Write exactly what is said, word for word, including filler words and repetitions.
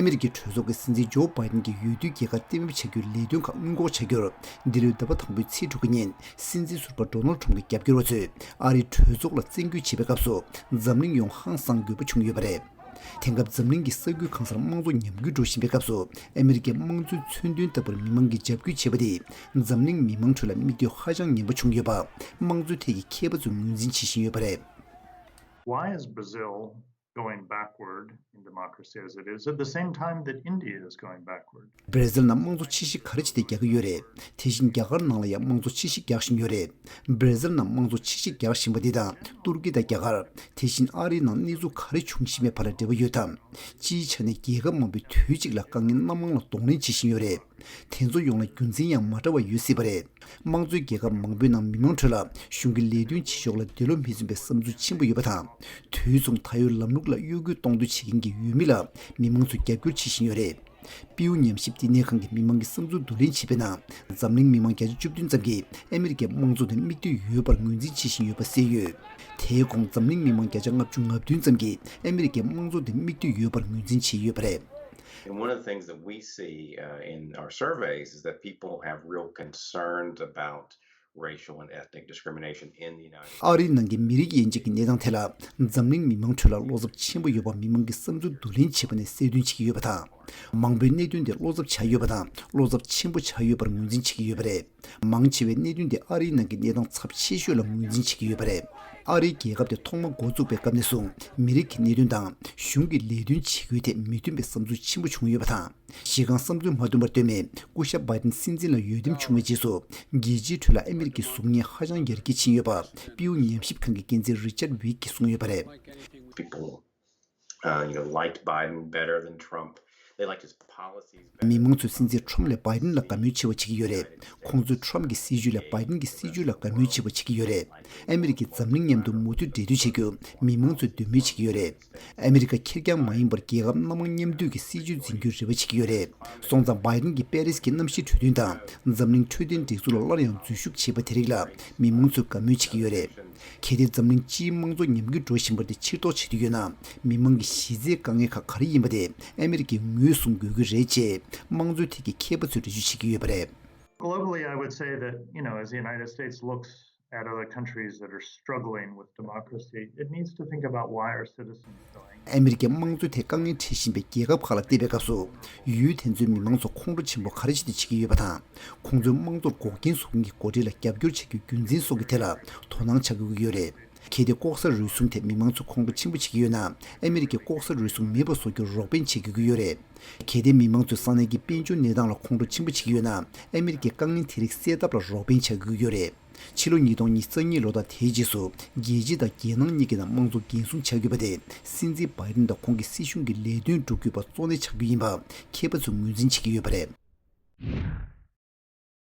ཨ་མི་རི་ཀའི་གྲོས་ཚོགས་ཀྱི་སྲིད་འཛིན་ཇོ་བྷའི་ཌེན་གྱིས་འོས་བསྡུའི་རྒྱལ་ཁ་གཏན་འབེབས་བྱ་རྒྱུའི་ལས་དོན་ཁག་སྔོན་འགོག་བྱ་རྒྱུར། འདི་ལོའི་ཟླ་བ་དང་པོའི་ཚེས་དྲུག་གི་ཉིན་སྲིད་འཛིན་ཟུར་པ་ཌོ་ནལ་ཊམ་གྱི་རྒྱབ་སྐྱོར་བ་ཚོས་ཨ་རིའི་གྲོས་ཚོགས་ལ་བཙན་སྐུལ་བྱེད་པའི་སྐབས་སུ་འཛམ་གླིང་ཡོངས་ཧང་སངས་དགོས་པ་བྱུང་ཡོད་པ་རེད། དེང་སྐབས་འཛམ་གླིང་གི་ས་ཁུལ་གང་སར་དམངས་གཙོ་ཉམས་རྒུད་འགྲོ་བཞིན་པའི་སྐབས་སུ། ཨ་མི་རི་ཀའི་དམངས་གཙོའི་མཚོན་དོན་ལྟ་བུར་མི་མང་གིས་རྒྱབ་སྐྱོར་བྱེད་པ་དེས། འཛམ་གླིང་མི་མང་ཁྲོད་ལ་མིག་ལྟོས་ཧ་ཅང་ངན་པ་བྱུང་ཡོད་པ། དམངས་གཙོའི་ཐད་ཀྱི་མཁས་པ་ཚོས་ངོས་འཛིན་བྱེད་བཞིན་ཡོད་པ་རེད། Why is Brazil going backward in democracy as it is at the same time that India is going backward? བྷ་ར་ཟིལ་ནང་དམངས་གཙོ་ཆེ་བཞི་ག་རེ་བྱས་ཏེ་རྒྱག་གི་ཡོད་རེད། དེ་བཞིན་རྒྱ་གར་ནང་ལ་ཡང་དམངས་གཙོ་ཆེ་བཞི་རྒྱག་བཞིན་ཡོད་རེད། བྷ་ར་ཟིལ་ནང་དམངས་གཙོ་ཆེ་བཞི་རྒྱག་བཞིན་པ་འདི་དང་ཏུར་ཀི་དང་རྒྱ་གར། དེ་བཞིན་ཨ་རིའི་ནང་གནས་ཚུལ་ག་རེ་བྱུང་བཞིན་པའི་བར་ལ་འབྲེལ་བ་ཡོད་དམ། སྤྱིའི་ཆ་ནས་རྒྱལ་ཁབ་མང་པོས་དུས་གཅིག་ལ་དཀའ་ངལ་སྣ་མང་ལ་གདོང་ལེན་བྱེད་བཞིན་ཡོད་རེད། དེ་ཚོ་ཡོངས་ལ་རྒྱུ་མཚན་ཡང་མ་འདྲ་བ་ཡོད་སྲིད་པ་རེད། དམངས་གཙོའི་རྒྱལ་ཁབ་མང་པོའི་ནང་མི་མང་ཁྲོད་ལ་གཞུང་གི་ལས་དོན་བྱེད་ཕྱོགས་ལ་འདོད་བློ་མི་འཚམ་པའི་བསམ་ཚུལ་ཆེན་པོ་ཡོད་པ་དང་། དུས་མཚུངས་ད་ཡོད་ལམ་ལུགས་ལ་གཡོ་འགུལ་གཏོང་འདོད་བྱེད་མཁན་གྱི་འོས་མི་ལ་མི་མང་ཚོས་རྒྱབ་སྐྱོར་བྱེད་བཞིན་ཡོད་རེད། པིའུ་ཉམས་ཞིབ་བསྟི་གནས་ཁང་གི་མི་མང་གི་བསམ་ཚུལ་བསྡུ་ལེན་བྱས་པའི་ནང་། འཛམ་གླིང་མི་མང་བརྒྱ་ཆ་བཅུ་བདུན་ཙམ་གྱིས་ཨ་མི་རི་ཀའི་དམངས་གཙོ་དེ་མིག་ལྟོས་ཡོད་པར་ངོས་འཛིན་བྱེད་བཞིན་ཡོད་པ་གསལ་ཡོད། དེའི་གོང་འཛམ་གླིང་མི་མང་བརྒྱ་ཆ་ལྔ་བཅུ་ང་བདུན་ཙམ་གྱིས་ཨ་མི་རི་ཀའི་དམངས་གཙོ་དེ་མིག་ལྟོས་ཡོད་པར་ངོས་འཛིན་བྱས་ཡོད་པ་རེད། And one of the things that we see uh, in our surveys is that people have real concerns about racial and ethnic discrimination in the United States. ཨ་རིའི་ནང་གི་མི་རིགས་དབྱེ་འབྱེད་ཀྱི་གནས་སྟངས་ཐད་ལ། འཛམ་གླིང་མི་མང་ཁྲོད་ལ་བློ་འཚབ་ཆེན་པོ་ཡོད་པ་མི་མང་གི་བསམ་ཚུལ་བསྡུ་ལེན་བྱས་པ་ནས་གསལ་སྟོན་བྱེད་ཀྱི་ཡོད་པ་དང་། མང་པོས་གནད་དོན་དེ་བློ་འཚབ་ཆགས་ཡོད་པ་དང་བློ་འཚབ་ཆེན་པོ་ཆགས་ཡོད་པར་ངོས་འཛིན་བྱེད་ཀྱི་ཡོད་པ་རེད། མང་ཆེ་བས་གནད་དོན་དེ་ཨ་རིའི་ནང་གི་གནས་སྟངས་ཚབས་ཆེ་ཤོས་ལ་ངོས་འཛིན་བྱེད་ཀྱི་ཡོད་པ་རེད། ཨ་རིའི་རྒྱལ་ཁབ་དེ་ཐོག་མ་འགོ་བཙུགས་པའི་སྐབས་ནས་བཟུང་མི་རིགས་ཀྱི་གནད་དོན་དང་གཞུང་གི་ལས་དོན་བྱེད་དགོས་ཐད་མི་མཐུན་པའི་བསམ་ཚུལ་ཆེན་པོ་བྱུང་ཡོད་པ་དང་། གཞི་རྐང་བསམ་ཚུལ་མ་མཐུན་པར་ལྟོས་མེད་སྐུ་ཞབས་བྷའི་ཏིན་སྲིད་འཛིན་ལ་འོས་འདེམས་བྱུང་བའི་རྗེས་སུ། རྒྱལ་སྤྱིའི་ཁྲོད་ལ་ཨ་མི་རི་ཀའི་གཟུགས་བརྙན་ཧ་ཅང་ཡར་རྒྱས་ཕྱིན་ཡོད་པ། པིའུ་ཉམས་ཞིབ་ཁང་གི་འགན་འཛིན་རི་ཅར་ཝིག་གིས་གསུངས་ཡོད་པ་རེད། People, uh, you know, liked Biden better than Trump. They liked his policies better. མི་མང་ཚོས་སྲིད་འཛིན་ཁྲོམ་ལས་བྷའི་ཏིན་ལ་དགའ་མོས་ཆེ་བ་བྱེད་ཀྱི་ཡོད་རེད། ཁོང་ཚོས་ཁྲོམ་གྱི་སྲིད་ཇུས་ལས་བྷའི་ཏིན་གྱི་སྲིད་ཇུས་ལ་དགའ་མོས་ཆེ་བ་བྱེད་ཀྱི་ཡོད་རེད། ཨ་མི་རི་ཀས་འཛམ་གླིང་མཉམ་དུ་མུ་མཐུད་འབྲེལ་མཐུད་བྱེད་རྒྱུ་མི་མང་ཚོས་འདོད་མོས་བྱེད་ཀྱི་ཡོད་རེད། ཨ་མི་རི་ཀ་ཁེར་རྐྱང་མ་ཡིན་པར་རྒྱལ་ཁབ་སྣ་མང་མཉམ་འདུས་ཀྱི་སྲིད་ཇུས་འཛིན་རྒྱུའི་རེ་བ་བྱེད་ཀྱི་ཡོད་རེད། སོང་ཙང་བྷའི་ཏིན་གྱིས་པེ་རིས་ཀྱི་གནམ་གཤིས་གྲོས་མཐུན་དང་འཛམ་གླིང་འཕྲོད་བསྟེན་སྒྲིག་འཛུགས་ལ་སླར་ཡང་འཛུལ་ཞུགས་བྱས་པ་དེ་རིགས་ལ་མི་མང་ཚོས་དགའ་མོས་བྱེད་ཀྱི་ཡོད་རེད། གལ་ཏེ་འཛམ་གླིང་སྤྱིའི་དམངས་གཙོ་ཉམས་རྒུད་འགྲོ་བཞིན་པ་དེ་ཕྱིར་ལྡོག་བྱེད་འདོད་ཡོད་ན། མི་མང་གི་གཞི་རྩའི་དཀའ་ངལ་ཁག་ག་རེ་ཡིན་པ་དེ་ཨ་མི་རི་ཀས་ངོས་བཟུང་དགོས་ཀྱི་རེད་ཅེས་དམངས་གཙོའི་ཐད་ཀྱི་མཁས་པ་ཚོས་འགྲེལ་བརྗོད་བྱེད་ཀྱི་ཡོད་པ་རེད། Globally, I would say that, you know, as the United States looks at other countries that are struggling with democracy, it needs to think about why our citizens are dying. ཨ་མི་རི་ཀའི་དམངས་གཙོའི་ཐད་དཀའ་ངལ་འཕྲད་བཞིན་པའི་རྒྱལ་ཁབ་ཁག་ལ་བལྟས་པའི་སྐབས་སུ། ཡུལ་དེ་ཚོའི་མི་མང་ཚོ་ཁོང་ཁྲོ་ཆེན་པོ་ག་རེ་བྱས་ཏེ་བྱེད་ཀྱི་ཡོད་པ་དང་། ཁོང་ཚོའི་དམངས་གཙོར་འགོག་རྐྱེན་བཟོ་མཁན་གྱི་འགོ་ཁྲིད་ལ་རྒྱབ་སྐྱོར་བྱ་རྒྱུའི་རྒྱུ་མཚན་སོགས་ཀྱི་ཐད་ལ་དོ་སྣང་བྱ་དགོས་ཀྱི་ཡོད་རེད། གལ་ཏེ་ལྐོག་ཟ་རུལ་སུངས་ཐད་མི་མང་ཚོས་ཁོང་ཁྲོ་ཆེན་པོ་བྱེད་ཀྱི་ཡོད་ན། ཨ་མི་རི་ཀས་ལྐོག་ཟ་རུལ་སུངས་མེད་པ་བཟོ་རྒྱུར་རོགས་ཕན་བྱེད་དགོས་ཀྱི་ཡོད་རེད། གལ་ཏེ་མི་མང་ཚོས་ས་གནས་ཀྱི་དཔལ་འབྱོར་གནས་སྟངས་ལ་ཁོང་ཁྲོ་ཆེན་པོ་བྱེད་ཀྱི་ཡོད་ན། ཨ་མི་རི་ཀས་དཀའ་ངལ་དེ་རིགས་སེལ་ཐབས་ལ་རོགས་ཕན་བྱ་དགོས་ཀྱི་ཡོད་རེད། ཕྱི་ལོ་ཉིས་སྟོང་ཉི་ཤུ་རྩ་གཉིས་ལོ་དང་དེའི་རྗེས་སུ་རྒྱལ་སྤྱི་དང་རྒྱལ་ནང་གཉིས་ཀྱི་ནང་དམངས་གཙོ་འགན་སྲུང་བྱ་དགོས་པ་དེ་སྲིད་འཛིན་བྷའི་ཏིན་དང་ཁོང་གི་སྲིད་གཞུང་གི་ལས་དོན་སྒྲུབ་དགོས་པ་གཙོ་གནད་ཆགས་རྒྱུ་ཡིན་པ་མཁས་པ་ཚོས་ངོས་འཛིན་བྱེད་ཀྱི་ཡོད་པ་རེད།